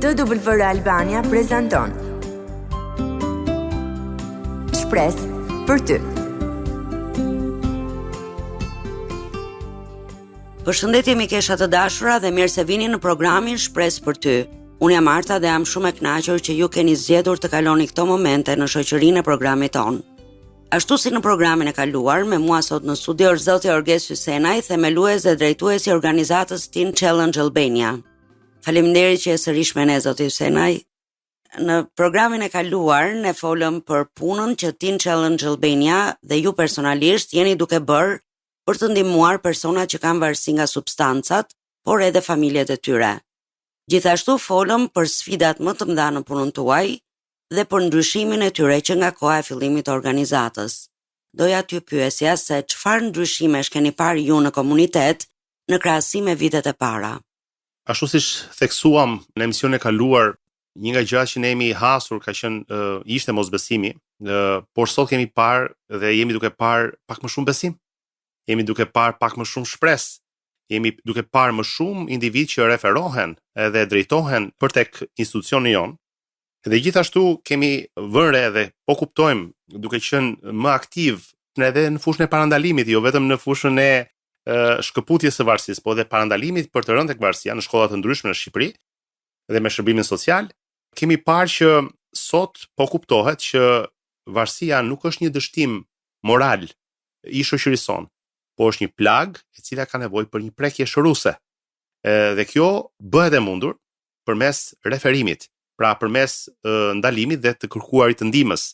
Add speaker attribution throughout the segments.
Speaker 1: TWR Albania prezanton Shpresë për ty.
Speaker 2: Përshëndetje mikesha të dashura dhe mirë se vini në programin Shpresë për ty. Unë jam Arta dhe jam shumë e kënaqur që ju keni zgjedhur të kaloni këto momente në shoqërinë e programit tonë. Ashtu si në programin e kaluar, me mua sot në studio është zoti Orges Hysenaj, themelues dhe drejtues i organizatës Teen Challenge Albania. Faleminderit që je sërish me ne zoti Hysenaj. Në programin e kaluar ne folëm për punën që Teen Challenge Albania dhe ju personalisht jeni duke bërë për të ndihmuar personat që kanë varësi nga substancat, por edhe familjet e tyre. Gjithashtu folëm për sfidat më të mëdha në punën tuaj dhe për ndryshimin e tyre që nga koha e fillimit të organizatës. Doja t'ju pyesja se çfarë ndryshimesh keni parë ju në komunitet në krahasim me vitet e para.
Speaker 3: Ashtu siç theksuam në emisionin e kaluar, një nga gjërat që ne jemi hasur ka qenë ishte mosbesimi, por sot kemi parë dhe jemi duke parë pak më shumë besim. Jemi duke parë pak më shumë shpresë. Jemi duke parë më shumë individë që referohen edhe drejtohen për tek institucioni jonë. Dhe gjithashtu kemi vënë re dhe po kuptojmë duke qenë më aktiv edhe në fushën e parandalimit, jo vetëm në fushën e shkëputjes së varësisë, po edhe parandalimit për të rënë tek varësia në shkolla të ndryshme në Shqipëri dhe me shërbimin social, kemi parë që sot po kuptohet që varësia nuk është një dështim moral i shoqërisë sonë, po është një plagë e cila ka nevojë për një prekje shëruese. Dhe kjo bëhet e mundur përmes referimit, pra përmes ndalimit dhe të kërkuarit të ndihmës.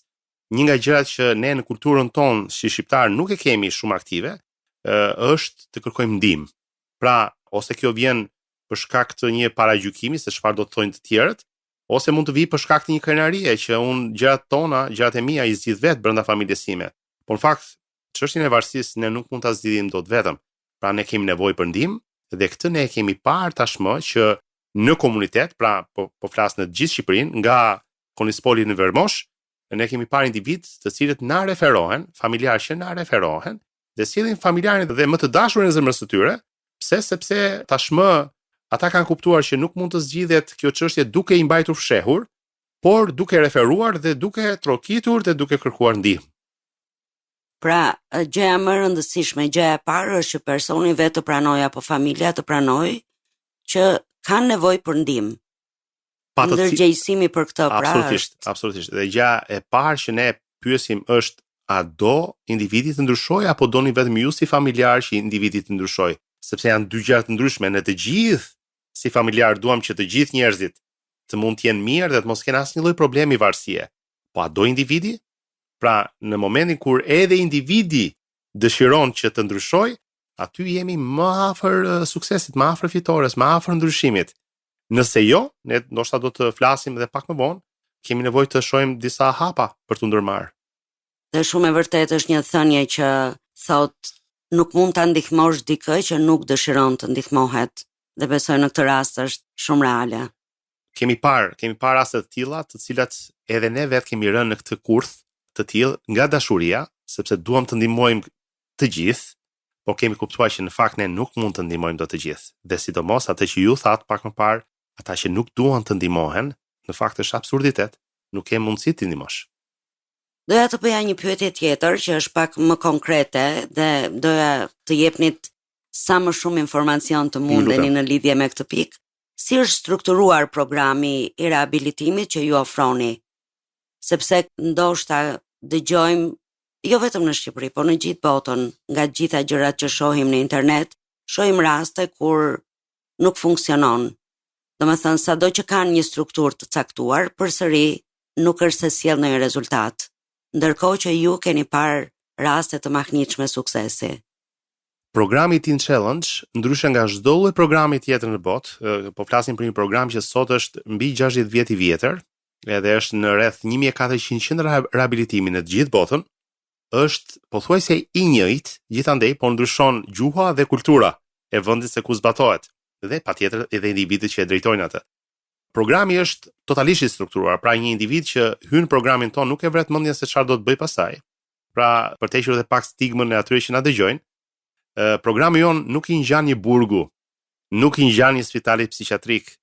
Speaker 3: Një nga gjërat që ne në kulturën tonë si shqiptar nuk e kemi shumë aktive, është të kërkojmë ndihmë. Pra, ose kjo vjen për shkak të një paragjykimi se çfarë do të thonë të tjerët, ose mund të vijë për shkak të një krenarie që unë gjërat tona, gjërat e mia i zgjidh vetë brenda familjes sime. Por në fakt, çështjen e varësisë ne nuk mund ta zgjidhim dot vetëm. Pra ne kemi nevojë për ndihmë dhe këtë ne e kemi parë tashmë që në komunitet, pra po po flas në të gjithë Shqipërinë, nga Konispoli në Vermosh, ne kemi parë individë të cilët na referohen, familjarë që na referohen dhe sjellin familjarin dhe më të dashurin e zemrës së tyre, pse sepse tashmë ata kanë kuptuar që nuk mund të zgjidhet kjo çështje duke i mbajtur fshehur, por duke referuar dhe duke trokitur dhe duke kërkuar ndihmë.
Speaker 2: Pra, gjëja më e rëndësishme, gjëja e parë është që personi vetë të pranojë apo familja të pranojë që kanë nevojë për ndihmë. Pa të ndërgjegjësimi për këtë,
Speaker 3: pra. Absolutisht, është... absolutisht. Dhe gjëja e parë që ne pyesim është a do individi të ndryshojë apo doni vetëm ju si familjar që individi të ndryshojë? Sepse janë dy gjëra të ndryshme, ne të gjithë si familjar duam që të gjithë njerëzit të mund të jenë mirë dhe të mos kenë asnjë lloj problemi varësie. Po a do individi? Pra, në momentin kur edhe individi dëshiron që të ndryshojë, aty jemi më afër suksesit, më afër fitores, më afër ndryshimit. Nëse jo, ne ndoshta do të flasim edhe pak më vonë, kemi nevojë të shohim disa hapa për të ndërmarrë.
Speaker 2: Dhe shumë e vërtetë është një thënie që thotë nuk mund ta ndihmosh dikë që nuk dëshiron të ndihmohet dhe besoj në këtë rast është shumë reale.
Speaker 3: Kemi parë, kemi parë raste të tilla, të cilat edhe ne vetë kemi rënë në këtë kurth të tillë nga dashuria, sepse duam të ndihmojmë të gjithë, por kemi kuptuar që në fakt ne nuk mund të ndihmojmë dot të gjithë. Dhe sidomos atë që ju thatë pak më parë, ata që nuk duan të ndihmohen, në fakt është absurditet, nuk ke mundësi t'i ndihmosh.
Speaker 2: Doja të bëja një pyetje tjetër që është pak më konkrete dhe doja të jepnit sa më shumë informacion të mundeni në lidhje me këtë pikë. Si është strukturuar programi i rehabilitimit që ju ofroni? Sepse ndoshta dëgjojmë jo vetëm në Shqipëri, por në gjithë botën, nga të gjitha gjërat që shohim në internet, shohim raste kur nuk funksionon. Domethënë, sado që kanë një strukturë të caktuar, përsëri nuk është se sjell ndonjë rezultat. Ndërkohë që ju keni parë raste të mahnitshme suksesi.
Speaker 3: Programi Teen Challenge, ndryshe nga çdo lloj programi tjetër në botë, po flasim për një program që sot është mbi 60 vjet i vjetër, edhe është në rreth 1400 qendra rehabilitimi në të gjithë botën, është pothuajse i njëjtë gjithandej, por ndryshon gjuha dhe kultura e vendit se ku zbatohet dhe patjetër edhe individët që e drejtojnë atë. Programi është totalisht i strukturuar, pra një individ që hyn në programin tonë nuk e vret mendjen se çfarë do të bëjë pastaj. Pra, për të hequr edhe pak stigmën e atyre që na dëgjojnë, programi jonë nuk i ngjan një burgu, nuk i ngjan një spitali psikiatrik.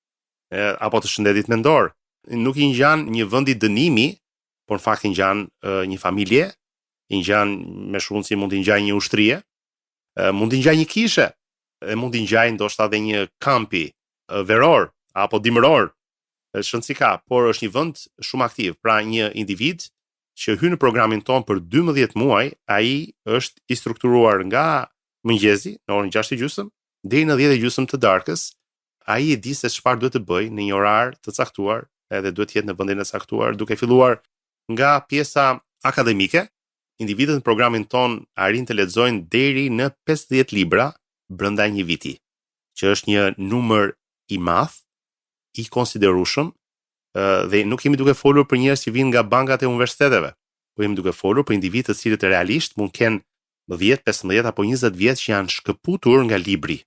Speaker 3: apo të shëndetit mendor. Nuk i ngjan një vendi dënimi, por në fakt i ngjan një familje, i ngjan me shumë si mund t'i ngjajë një ushtrie, mund t'i ngjajë një kishe, e mund t'i ngjajë ndoshta edhe një kampi veror apo dimëror. S'rëndësi ka, por është një vend shumë aktiv. Pra një individ që hyn në programin tonë për 12 muaj, ai është i strukturuar nga mëngjesi në orën 6 e gjysmë deri në 10 e gjysmë të darkës, ai e di se çfarë duhet të bëjë në një orar të caktuar, edhe duhet të jetë në vendin e caktuar, duke filluar nga pjesa akademike, individët në programin tonë arrijnë të lexojnë deri në 50 libra brenda një viti, që është një numër i madh, i konsiderueshëm, dhe nuk jemi duke folur për njerëz që vijnë nga bankat e universiteteve, por jemi duke folur për individë të cilët realisht mund kenë 10, 15 apo 20 vjet që janë shkëputur nga libri.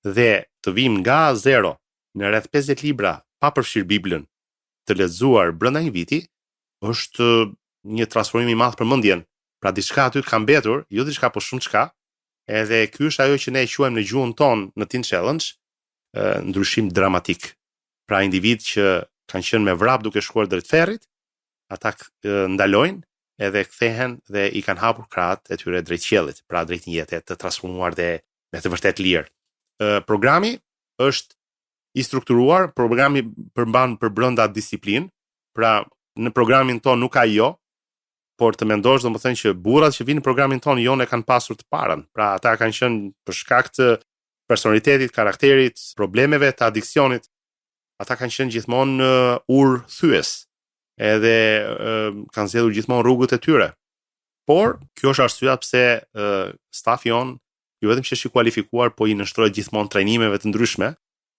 Speaker 3: Dhe të vijmë nga zero në rreth 50 libra pa përfshirë Biblën të lexuar brenda një viti, është një transformim i madh për mendjen. Pra diçka aty ka mbetur, jo diçka po shumë çka. Edhe ky është ajo që ne e quajmë në gjuhën tonë në Teen Challenge, ndryshim dramatik. Pra individë që kanë qenë me vrap duke shkuar drejt ferrit, ata ndalojnë edhe kthehen dhe i kanë hapur krahët e tyre drejt qiellit, pra drejt një jete të transformuar dhe me të vërtetë lirë. Programi është i strukturuar, programi përmban përbrenda disiplinë, pra në programin tonë nuk ka jo, por të mendosh domethënë që burrat që vijnë në programin tonë jo e kanë pasur të parën. Pra ata kanë qenë për shkak të personalitetit, karakterit, problemeve të adiksionit, ata kanë qenë gjithmonë urëthyes, edhe kanë zgjedhur gjithmonë rrugët e tyre. Por kjo është arsyeja pse stafi jonë jo vetëm që është i kualifikuar, po i nënshtrohet gjithmonë trajnimeve të ndryshme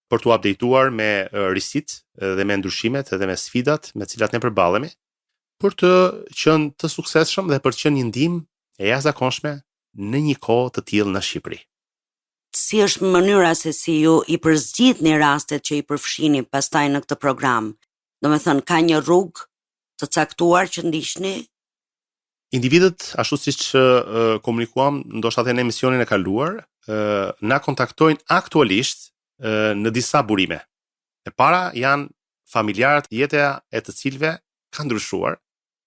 Speaker 3: për t'u updateuar me risitë dhe me ndryshimet dhe me sfidat me të cilat ne përballemi, për të qenë të suksesshëm dhe për të qenë një ndihmë e jashtëzakonshme në një kohë të tillë në
Speaker 2: Shqipëri. Si është mënyra se si ju i përzgjidhni rastet që i përfshini pastaj në këtë program? Domethënë, ka një rrugë të caktuar që ndiqni?
Speaker 3: Individët, ashtu siç komunikuam, ndoshta edhe në emisionin e kaluar, na kontaktojnë aktualisht në disa burime. E para janë familjarët jeta e të cilëve ka ndryshuar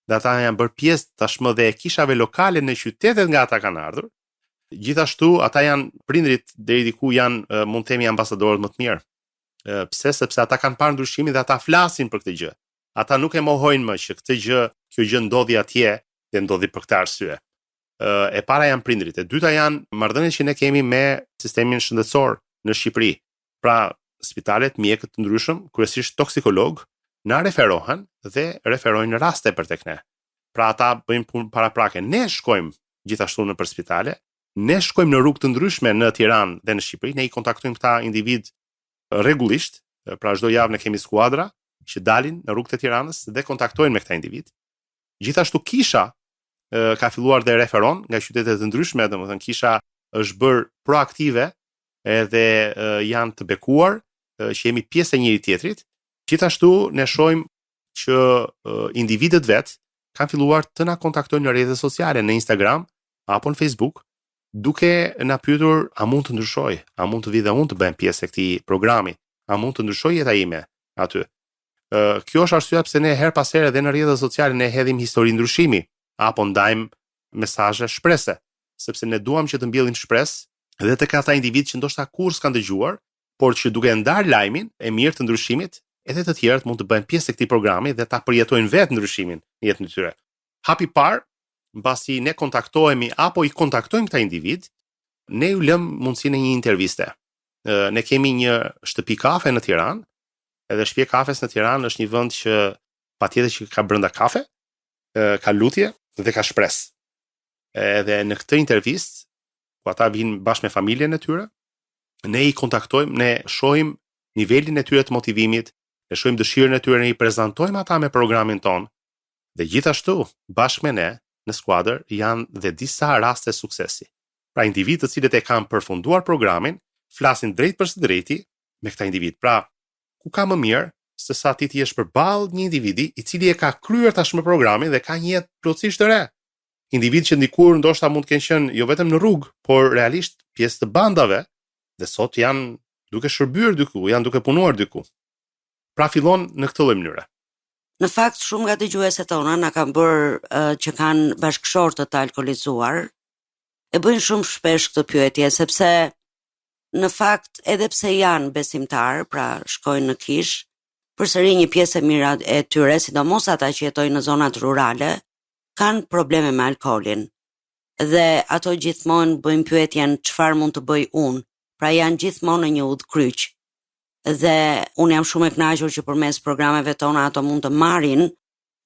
Speaker 3: dhe ata janë bërë pjesë tashmë dhe e kishave lokale në qytetet nga ata kanë ardhur. Gjithashtu ata janë prindrit deri diku janë mund të themi ambasadorët më të mirë. Pse? Sepse ata kanë parë ndryshimin dhe ata flasin për këtë gjë. Ata nuk e mohojnë më që këtë gjë, kjo gjë ndodhi atje dhe ndodhi për këtë arsye. E para janë prindrit, e dyta janë marrëdhëniet që ne kemi me sistemin shëndetësor në Shqipëri. Pra, spitalet, mjekët të ndryshëm, kryesisht toksikologë, na referohen dhe referojnë raste për tek ne. Pra ata bëjnë punë paraprake. Ne shkojmë gjithashtu nëpër spitale, ne shkojmë në rrugë të ndryshme në Tiranë dhe në Shqipëri, ne i kontaktojmë këta individë rregullisht, pra çdo javë ne kemi skuadra që dalin në rrugët e Tiranës dhe kontaktojnë me këta individë. Gjithashtu kisha ka filluar dhe referon nga qytete të ndryshme, domethënë kisha është bërë proaktive edhe janë të bekuar që jemi pjesë e njëri tjetrit. Gjithashtu ne shohim që individët vetë kanë filluar të na kontaktojnë në rrjetet sociale, në Instagram apo në Facebook, duke na pyetur a mund të ndryshoj, a mund të vi dhe unë të bëhem pjesë e këtij programi, a mund të ndryshoj jeta ime aty. Ë kjo është arsyeja pse ne herë pas here edhe në rrjetet sociale ne hedhim histori ndryshimi apo ndajmë mesazhe shprese, sepse ne duam që të mbjellim shpresë dhe tek ata individë që ndoshta kurrë s'kanë dëgjuar, por që duke ndarë lajmin e mirë të ndryshimit, edhe të tjerët mund të bëhen pjesë e këtij programi dhe ta përjetojnë vetë ndryshimin në jetën e tyre. Hapi i parë, mbasi ne kontaktohemi apo i kontaktojmë këta individë, ne ju lëmë mundësinë e një interviste. Ne kemi një shtëpi kafe në Tiranë, edhe shtëpia e kafes në Tiranë është një vend që patjetër që ka brenda kafe, ka lutje dhe ka shpresë. Edhe në këtë intervistë, ku ata vijnë bashkë me familjen e tyre, ne i kontaktojmë, ne shohim nivelin e tyre të motivimit, ne shohim dëshirën e tyre, ne i prezantojmë ata me programin tonë. Dhe gjithashtu, bashkë me ne në skuadër janë dhe disa raste suksesi. Pra individë të cilët e kanë përfunduar programin, flasin drejt për së drejti me këta individë. Pra, ku ka më mirë se sa ti të jesh përballë një individi i cili e ka kryer tashmë programin dhe ka një jetë plotësisht të re. Individë që dikur ndoshta mund të kenë qenë jo vetëm në rrugë, por realisht pjesë të bandave dhe sot janë duke shërbyer diku, janë duke punuar diku. Pra fillon në këtë lloj mënyre.
Speaker 2: Në fakt, shumë nga dëgjueset tona na kanë bërë uh, që kanë bashkëshortët të alkoolizuar, e bëjnë shumë shpesh këtë pyetje, sepse në fakt edhe pse janë besimtarë, pra shkojnë në kishë, përsëri një pjesë e mirë e tyre, sidomos ata që jetojnë në zonat rurale, kanë probleme me alkoolin. Dhe ato gjithmonë bëjnë pyetjen çfarë mund të bëj unë. Pra janë gjithmonë në një udhëkryq. Dhe unë jam shumë e kënaqur që përmes programeve tona ato mund të marrin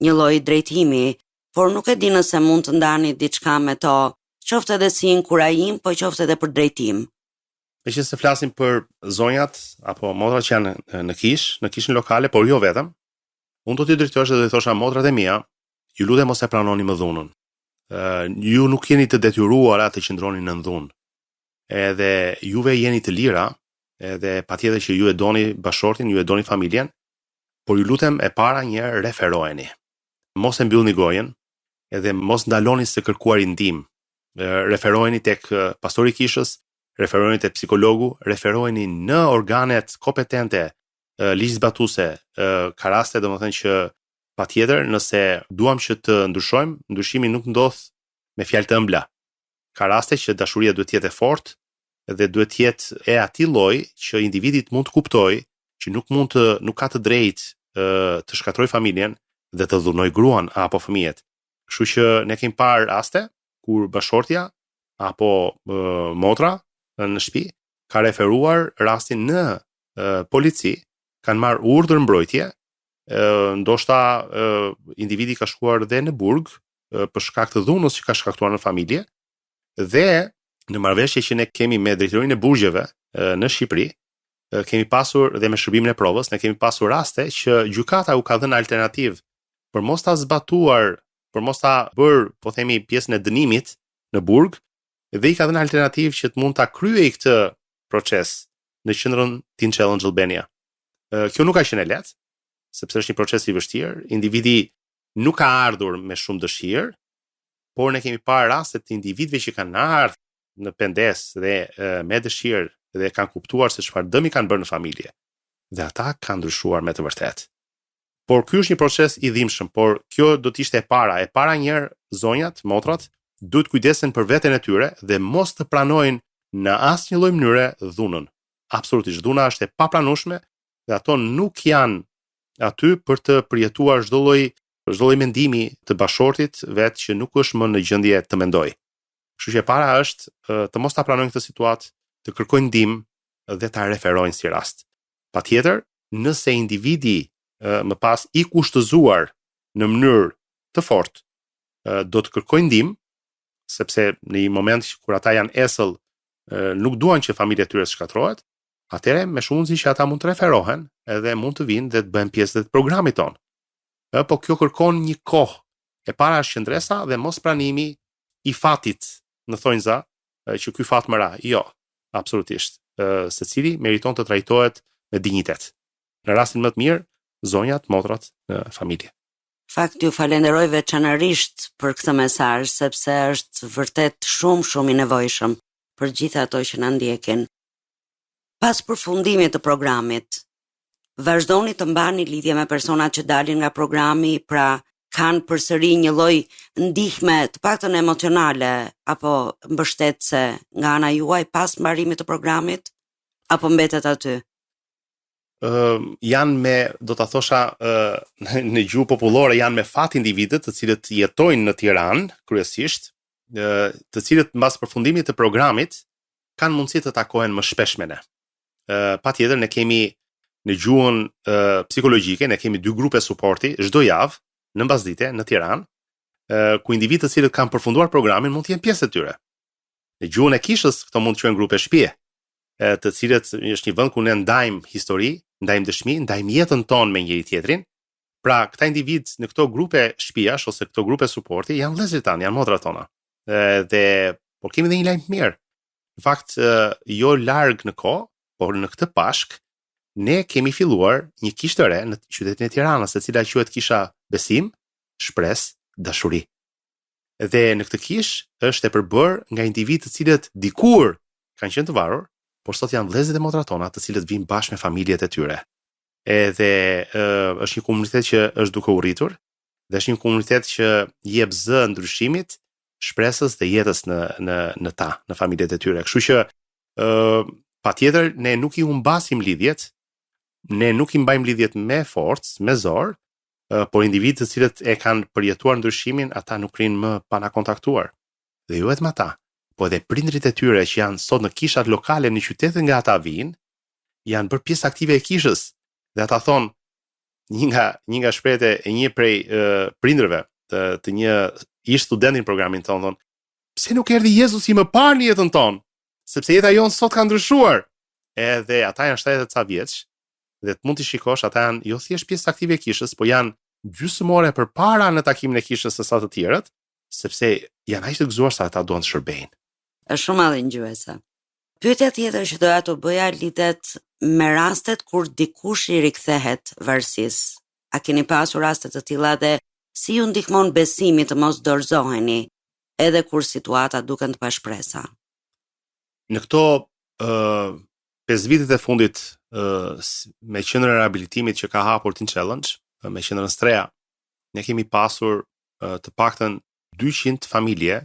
Speaker 2: një lloj drejtimi, por nuk e di nëse mund të ndani diçka me to, qoftë edhe si inkurajim, po qoftë edhe për drejtim.
Speaker 3: Meqenëse flasim për zonjat apo motrat që janë në kishë, në kishën lokale, por jo vetëm, unë do t'i drejtohesha dhe do t'i thosha motrat e mia, ju lutem mos e pranoni më dhunën. Ë ju nuk jeni të detyruara të qëndroni nën dhunë. Edhe juve jeni të lira, edhe patjetër që ju e doni bashkëshortin, ju e doni familjen, por ju lutem e para një herë referojeni. Mos e mbyllni gojën, edhe mos ndaloni së kërkuari ndihmë. Referojeni tek pastori i kishës, referojeni te psikologu, referojeni në organet kompetente ligjzbatuese, ka raste domethënë që patjetër nëse duam që të ndryshojmë, ndryshimi nuk ndodh me fjalë të ëmbla. Ka raste që dashuria duhet të jetë e fortë dhe duhet të jetë e atij lloji që individi të mund të kuptojë që nuk mund të nuk ka të drejtë të shkatërrojë familjen dhe të dhunojë gruan apo fëmijët. Kështu që ne kemi parë raste kur bashkëshortja apo e, motra në shtëpi ka referuar rastin në e, polici, kanë marrë urdhër mbrojtje, e, ndoshta e, individi ka shkuar dhe në burg e, për shkak të dhunës që ka shkaktuar në familje dhe në marrëveshje që ne kemi me drejtorinë e burgjeve në Shqipëri, kemi pasur dhe me shërbimin e provës, ne kemi pasur raste që gjykata u ka dhënë alternativë për mos ta zbatuar, për mos ta bërë, po themi, pjesën e dënimit në burg dhe i ka dhënë alternativë që të mund ta kryejë këtë proces në qendrën Teen Challenge Albania. Kjo nuk ka qenë e lehtë, sepse është një proces i vështirë, individi nuk ka ardhur me shumë dëshirë, por ne kemi parë raste të individëve që kanë ardhur në pendesë dhe me dëshirë dhe kanë kuptuar se çfarë dëmi kanë bërë në familje dhe ata kanë ndryshuar me të vërtetë. Por ky është një proces i dhimbshëm, por kjo do të ishte e para. E para një herë zonjat, motrat, duhet të kujdesen për veten e tyre dhe mos të pranojnë në asnjë lloj mënyre dhunën. Absolutisht dhuna është e papranueshme dhe ato nuk janë aty për të përjetuar çdo lloj çdo lloj mendimi të bashkëshortit vet që nuk është më në gjendje të mendojë. Kështu që e para është të mos ta pranojnë këtë situatë, të kërkojnë ndihmë dhe ta referojnë si rast. Patjetër, nëse individi më pas i kushtëzuar në mënyrë të fortë do të kërkojë ndihmë, sepse në një moment kur ata janë esëll, nuk duan që familja e tyre të shkatërrohet, atëherë me shumë mundësi që ata mund të referohen edhe mund të vinë dhe të bëhen pjesë të programit tonë. Ë, po kjo kërkon një kohë. E para është qëndresa dhe mospranimi i fatit, në thonjza, që ky fat më ra. Jo, absolutisht. Ë, secili meriton të trajtohet me dinjitet. Në rastin më të mirë, zonjat, motrat në
Speaker 2: familje. Fakt ju falenderoj veçanërisht për këtë mesazh sepse është vërtet shumë shumë i nevojshëm për gjithë ato që na ndjekin. Pas përfundimit të programit, vazhdoni të mbani lidhje me personat që dalin nga programi, pra kanë përsëri një lloj ndihme, të paktën emocionale apo mbështetëse nga ana juaj pas mbarimit të programit apo mbetet aty?
Speaker 3: Ë uh, janë me, do ta thosha uh, në, në gjuhë popullore janë me fat individët të cilët jetojnë në Tiranë kryesisht, uh, të cilët mbas përfundimit të programit kanë mundësi të takohen më shpesh me ne. Ë patjetër ne kemi në gjuhën e, psikologjike, ne kemi dy grupe suporti çdo javë në mbasdite në Tiranë, ë ku individë të cilët kanë përfunduar programin mund të jenë pjesë e tyre. Në gjuhën e kishës këto mund të quhen grupe shtëpie, ë të cilët është një vend ku ne ndajmë histori, ndajmë dëshmi, ndajmë jetën tonë me njëri tjetrin. Pra, këta individë në këto grupe shtëpiash ose këto grupe suporti janë vëllezërit tanë, janë motrat tona. Dhe por kemi edhe një lajm të mirë. Në fakt, jo larg në kohë, por në këtë Pashkë, ne kemi filluar një kishë të re në qytetin e Tiranës, e cila quhet Kisha Besim, Shpresë, Dashuri. Dhe në këtë kishë është e përbërë nga individë të cilët dikur kanë qenë të varur, por sot janë vëllezërit e motrat tona, të cilët vijnë bashkë me familjet e tyre. Edhe uh, është një komunitet që është duke u rritur dhe është një komunitet që jep zë ndryshimit, shpresës dhe jetës në në në ta, në familjet e tyre. Kështu që ë uh, patjetër ne nuk i humbasim lidhjet, ne nuk i mbajmë lidhjet me forcë, me zor, uh, por individë të cilët e kanë përjetuar ndryshimin, ata nuk rrinë më pa na kontaktuar. Dhe jo vetëm ata, po edhe prindërit e tyre që janë sot në kishat lokale në qytetet nga ata vijnë, janë bërë pjesë aktive e kishës. Dhe ata thonë, një nga një nga shprehjet e një prej uh, prindërve të të një ish studenti në programin tonë thonë, pse nuk erdhi Jezusi më parë në jetën tonë? Sepse jeta jonë sot ka ndryshuar. Edhe ata janë 70 ca vjeç dhe të mund t'i shikosh, ata janë jo thjesht pjesë aktive e kishës, po janë gjysmë ore përpara në takimin e kishës se sa të tjerët, sepse janë aq të gëzuar sa ata duan të shërbejnë.
Speaker 2: Është shumë mallëngjyese. Pyetja tjetër që doja të bëja lidhet me rastet kur dikush i rikthehet varësisë. A keni pasur raste të tilla dhe si ju ndihmon besimi të mos dorëzoheni edhe kur situatat duken të pashpresa?
Speaker 3: Në këto ë uh, 5 vitet e fundit uh, me qendrën e rehabilitimit që ka hapur Teen Challenge, me qendrën Streha, ne kemi pasur të paktën 200 familje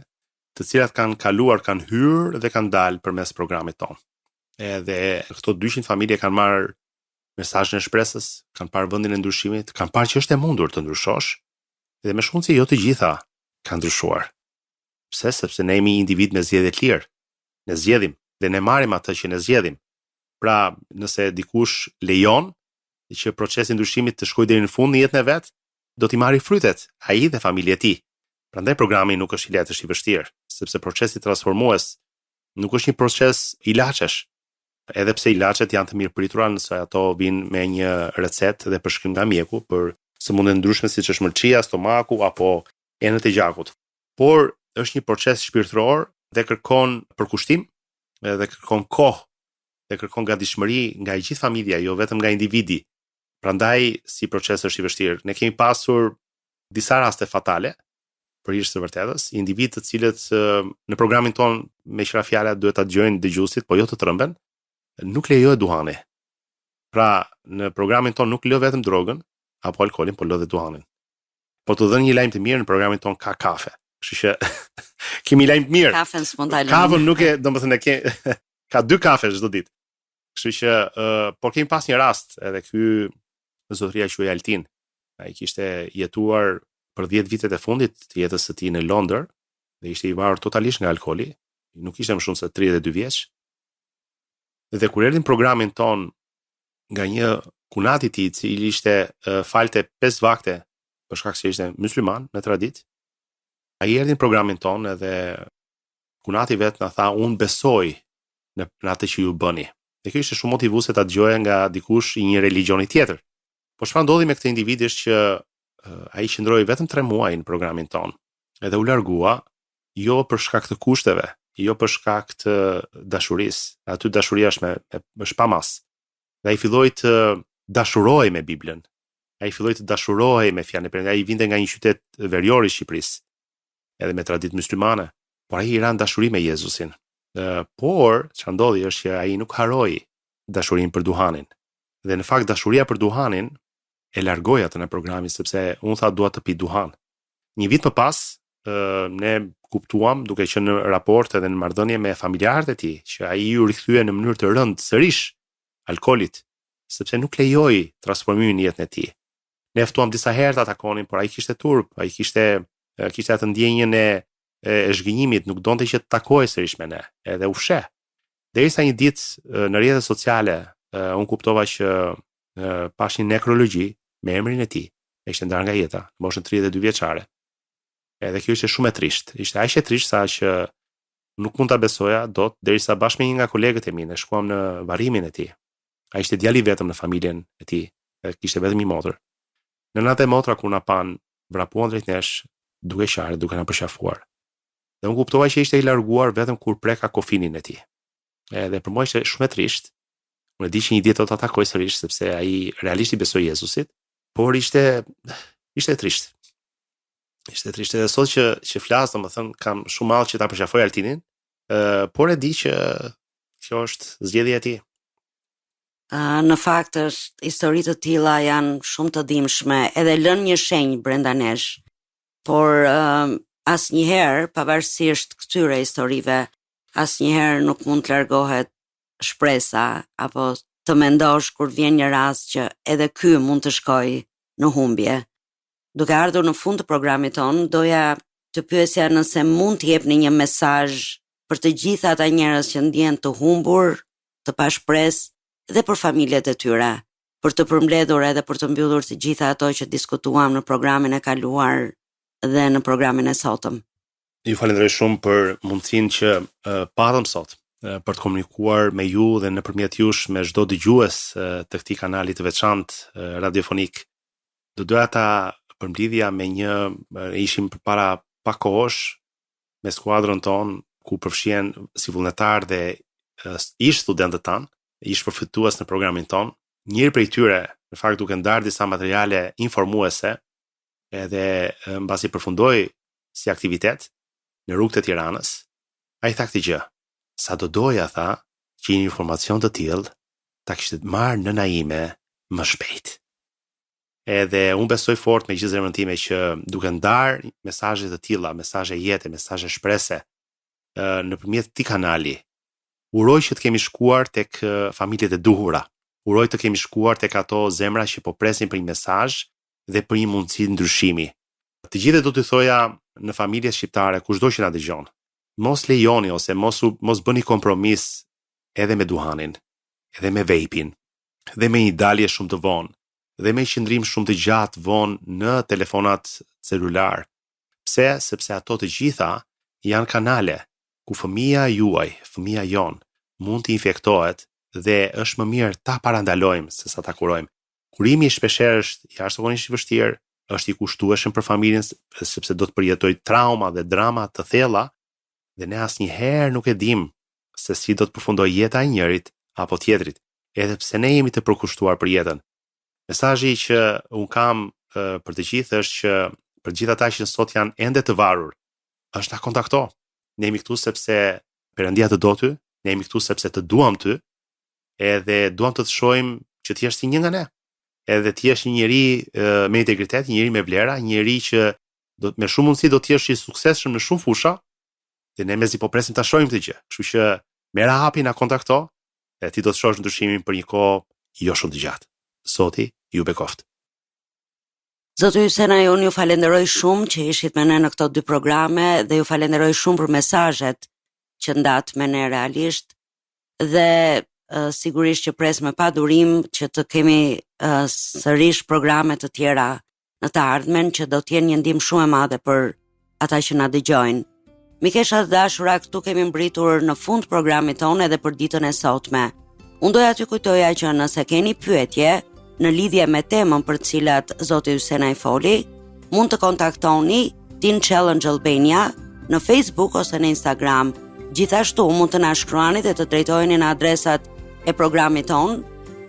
Speaker 3: të cilat kanë kaluar, kanë hyrë dhe kanë dalë përmes programit tonë. Edhe këto 200 familje kanë marrë mesazhin e shpresës, kanë parë vendin e ndryshimit, kanë parë që është e mundur të ndryshosh, dhe me shumë mundësi jo të gjitha kanë ndryshuar. Pse? Sepse ne jemi individë me zgjedhje të lirë. Ne zgjedhim dhe ne marrim atë që ne zgjedhim. Pra, nëse dikush lejon që procesi i ndryshimit të shkojë deri në fund në jetën e vet, do t'i marrë frytet, ai dhe familja e tij. Prandaj programi nuk është i lehtë, është i vështirë, sepse procesi transformues nuk është një proces ilaçesh. Edhe pse ilaçet janë të mirëpritura nëse ato vijnë me një recetë dhe përshkrim nga mjeku për sëmundje të ndryshme siç është mëlçia, stomaku apo enët e gjakut. Por është një proces shpirtëror dhe kërkon përkushtim, dhe kërkon kohë, dhe kërkon gatishmëri nga e gjithë familja, jo vetëm nga individi. Prandaj si proces është i vështirë. Ne kemi pasur disa raste fatale për hir të së vërtetës, individë të cilët në programin tonë meqë ra fjala duhet ta dëgjojnë dëgjuesit, po jo të tremben, nuk lejohet duhani. Pra, në programin tonë nuk lë vetëm drogën apo alkoolin, por lë dhe duhanin. Po të dhënë një lajm të mirë në programin tonë ka kafe. Kështu që kemi lajm të
Speaker 2: mirë. Kafen s'mund ta
Speaker 3: lëmë. Kafen nuk e, domethënë ke ka dy kafe çdo ditë. Kështu që uh, por kemi pas një rast edhe ky zotëria quhej Altin. Ai kishte jetuar për 10 vitet e fundit të jetës së tij në Londër dhe ishte i varur totalisht nga alkooli, nuk ishte më shumë se 32 vjeç. Dhe kur erdhi në programin tonë nga një kunat i tij, i cili ishte falte 5 vakte për shkak se ishte musliman në traditë, ai erdhi në programin tonë edhe kunati vetë na tha unë besoj në, në atë që ju bëni. Dhe kjo ishte shumë motivuese ta dëgjoje nga dikush i një religjioni tjetër. Po çfarë ndodhi me këtë individ është që uh, ai qëndroi vetëm 3 muaj në programin tonë. Edhe u largua jo për shkak të kushteve, jo për shkak të dashurisë. Aty dashuria është me, me është pa masë. Dhe ai filloi të dashurohej me Biblën. Ai filloi të dashurohej me fjalën e Perëndisë. Ai vinte nga një qytet verior i Shqipërisë. edhe me traditë myslimane, por ai i ra në dashuri me Jezusin. Ë, por çfarë ndodhi është që ai nuk harroi dashurinë për duhanin. Dhe në fakt dashuria për duhanin e largoi atë nga programi sepse unë tha dua të pi duhan. Një vit më pas, ë ne kuptuam duke qenë në raport edhe në marrëdhënie me familjarët e tij që ai iu rikthye në mënyrë të rëndë sërish alkoolit, sepse nuk lejoi transformimin në jetën e tij. Ne e ftuam disa herë ta takonim, por ai kishte turp, ai kishte kishte atë ndjenjën e e zhgënjimit, nuk donte që të takohej sërish me ne, edhe u fsheh. Derisa një ditë në rrjetet sociale, unë kuptova që pashë një nekrologji me emrin e tij, ai ishte ndarë nga jeta, në moshën 32 vjeçare. Edhe kjo ishte shumë e trishtë. Ishte aq e trishtë sa që nuk mund ta besoja dot derisa bashkë me një nga kolegët e mi ne shkuam në varrimin e tij. Ai ishte djali i vetëm në familjen e tij, dhe kishte vetëm një motër. Nëna dhe motra kur na panë, vrapuan drejt nesh, duke qarë, duke na përqafuar. Dhe unë kuptova që ishte i larguar vetëm kur preka kofinin e tij. Edhe për mua ishte shumë e trishtë. Unë e di që një ditë do ta takoj sërish sepse ai realisht i besoi Jezusit, por ishte ishte e trishtë. Ishte e trishtë edhe sot që që flas, domethënë kam shumë mall që ta përqafoj Altinin, ë por e di që kjo është zgjedhja e tij.
Speaker 2: Në fakt është histori të tilla janë shumë të dhimbshme, edhe lënë një shenjë brenda nesh. Por uh, asnjëherë, pavarësisht këtyre historive, asnjëherë nuk mund të largohet shpresa apo të mendosh kur vjen një rast që edhe ky mund të shkojë në humbje. Duke ardhur në fund të programit tonë, doja të pyesja nëse mund të jepni një mesazh për të gjithë ata njerëz që ndjehen të humbur, të pashpresë dhe për familjet e tyre, për të përmbledhur edhe për të mbyllur të gjitha ato që diskutuam në programin e kaluar dhe në programin e sotëm.
Speaker 3: Ju falenderoj shumë për mundësinë që uh, patëm sot uh, për të komunikuar me ju dhe nëpërmjet jush me çdo dëgjues uh, të këtij kanali të veçantë uh, radiofonik. Do doja ta përmblidhja me një uh, ishim përpara pak kohësh me skuadrën tonë ku përfshihen si vullnetarë dhe ish studentët tanë, ish përfitues në programin tonë. Njëri prej tyre, në fakt duke ndarë disa materiale informuese, edhe mbasi përfundoi si aktivitet në rrugët e Tiranës, ai tha këtë gjë. Sa do doja, tha, që një informacion të tillë ta kishte marrë nëna ime më shpejt. Edhe unë besoj fort me gjithë zemrën time që duke ndarë mesazhe të tilla, mesazhe jete, mesazhe shprese, nëpërmjet këtij kanali, uroj që të kemi shkuar tek familjet e duhura. Uroj të kemi shkuar tek ato zemra që po presin për një mesazh dhe për një mundësi ndryshimi. Të gjithëve do t'u thoja në familjet shqiptare, kushdo që na dëgjon, mos lejoni ose mos u mos bëni kompromis edhe me duhanin, edhe me vejpin, dhe me një dalje shumë të vonë, dhe me qëndrim shumë të gjatë vonë në telefonat celular. Pse? Sepse ato të gjitha janë kanale ku fëmija juaj, fëmija jonë, mund të infektohet dhe është më mirë ta parandalojmë se sa ta kurojmë. Kurimi shpeshherë është jashtëzakonisht i vështirë, është i kushtueshëm për familjen sepse do të përjetojë trauma dhe drama të thella dhe ne asnjëherë nuk e dimë se si do të përfundojë jeta e njërit apo tjetrit, edhe pse ne jemi të përkushtuar për jetën. Mesazhi që unë kam për të gjithë është që për të gjithë ata që sot janë ende të varur, është na kontakto. Ne jemi këtu sepse Perëndia të do ty, ne jemi këtu sepse të duam ty, edhe duam të të shohim që të jesh si një nga ne. Edhe të jesh një njeri me integritet, një njeri me vlera, një njeri që do me shumë mundësi do të jesh i suksesshëm në shumë fusha, dhe ne mezi po presim ta shohim këtë gjë. Kështu që merr hapin, na kontakto, dhe ti do të shohësh ndryshimin për një kohë jo shumë të gjatë. Zoti ju bekoftë.
Speaker 2: Zoti Hysenaj, unë ju falenderoj shumë që ishit me ne në këto dy programe dhe ju falenderoj shumë për mesazhet që ndatë me ne realisht dhe uh, sigurisht që pres me padurim që të kemi uh, sërish programe të tjera në të ardhmen që do të jenë një ndihmë shumë e madhe për ata që na dëgjojnë. Mikesha të dashura, këtu kemi mbërritur në fund programit tonë edhe për ditën e sotme. Unë doja t'ju kujtoja që nëse keni pyetje në lidhje me temën për të cilat zoti Hysenaj foli, mund të kontaktoni Teen Challenge Albania në Facebook ose në Instagram. Gjithashtu mund të na shkruani dhe të drejtoheni në adresat e programit tonë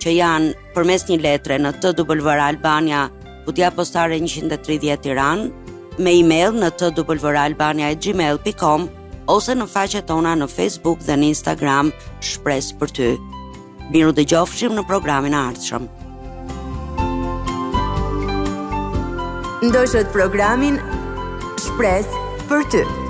Speaker 2: që janë përmes një letre në TWR Albania, kutia postare 130 Tiranë, me email në twralbania@gmail.com ose në faqet tona në Facebook dhe në Instagram Shpresë për ty. Mirudëgjofshim në programin e ardhshëm.
Speaker 1: Ndoqët programin Shpresë për ty.